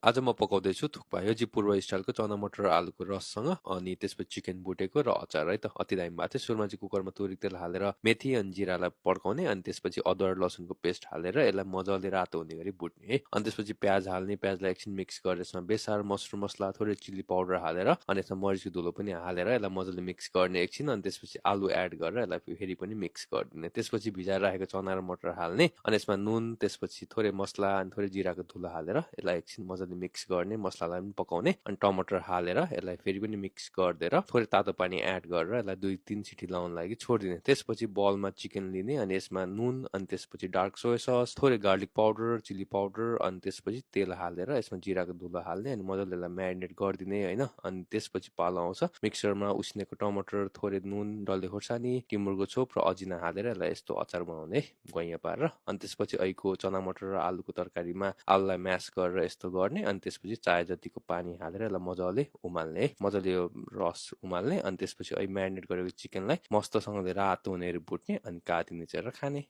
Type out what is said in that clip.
आज म पकाउँदैछु थुक्पा। यो चाहिँ पूर्व स्टाइलको चना मटर आलुको रससँग अनि त्यसपछि चिकन भुटेको र अचार है त। अति दामी भएको थियो। सुरुमा चाहिँ कुकरमा तोरीको तेल हालेर मेथी अनि जिरालाई पड्काउने अनि त्यसपछि अदुवा र लसुनको पेस्ट हालेर यसलाई मजाले रातो हुने गरी भुट्ने है। अनि त्यसपछि प्याज हाल्ने, प्याजलाई एकछिन मिक्स गरेर यसमा बेसार, मसरुम मसला, थोरै चिल्ली पाउडर हालेर अनि यसमा मरिचको धुलो पनि हालेर यसलाई मजाले मिक्स गर्ने एकछिन अनि त्यसपछि आलु एड गरेर यसलाई फेरि पनि मिक्स गरिदिने। त्यसपछि भिजाएर राखेको चना र मटर हाल्ने अनि यसमा नुन, त्यसपछि थोरै मसला अनि थोरै जिराको धुलो हालेर यसलाई एकछिन मजाले मिक्स गर्ने, मसलालाई पनि पकाउने अनि टमाटर हालेर यसलाई फेरि पनि मिक्स गरिदिएर थोरै तातो पानी एड गरेर यसलाई 2-3 सिटी लाउन लागि छोडिदिने। त्यसपछि बलमा चिकन लिने अनि यसमा नुन अनि त्यसपछि डार्क सोया सस, थोरै गार्लिक पाउडर, चिल्ली पाउडर अनि त्यसपछि तेल हालेर यसमा जिराको धुलो हाल्ने अनि मजाले यसलाई म्यारिनेट गरिदिने हैन। अनि त्यसपछि पालो आउँछ मिक्सरमा उसिनेको टमाटर, थोरै नुन, डल्ले खोर्सानी, टिमुरको छोप र अजिना हालेर यसलाई यस्तो अचार बनाउने गैँया पारेर। अनि त्यसपछि अहिलेको चना मटर र आलुको तरकारीमा आलुलाई म्यास गरेर यस्तो गर्ने अनि त्यसपछि चाहे जतिको पानी हालेर यसलाई मजाले उमाल्ने है। मजाले यो रस उमाल्ने अनि त्यसपछि अहिले म्यारिनेट गरेको चिकनलाई मस्तसँगले रातो हुने गरी भुट्ने अनि काटिने चाहिँ खाने।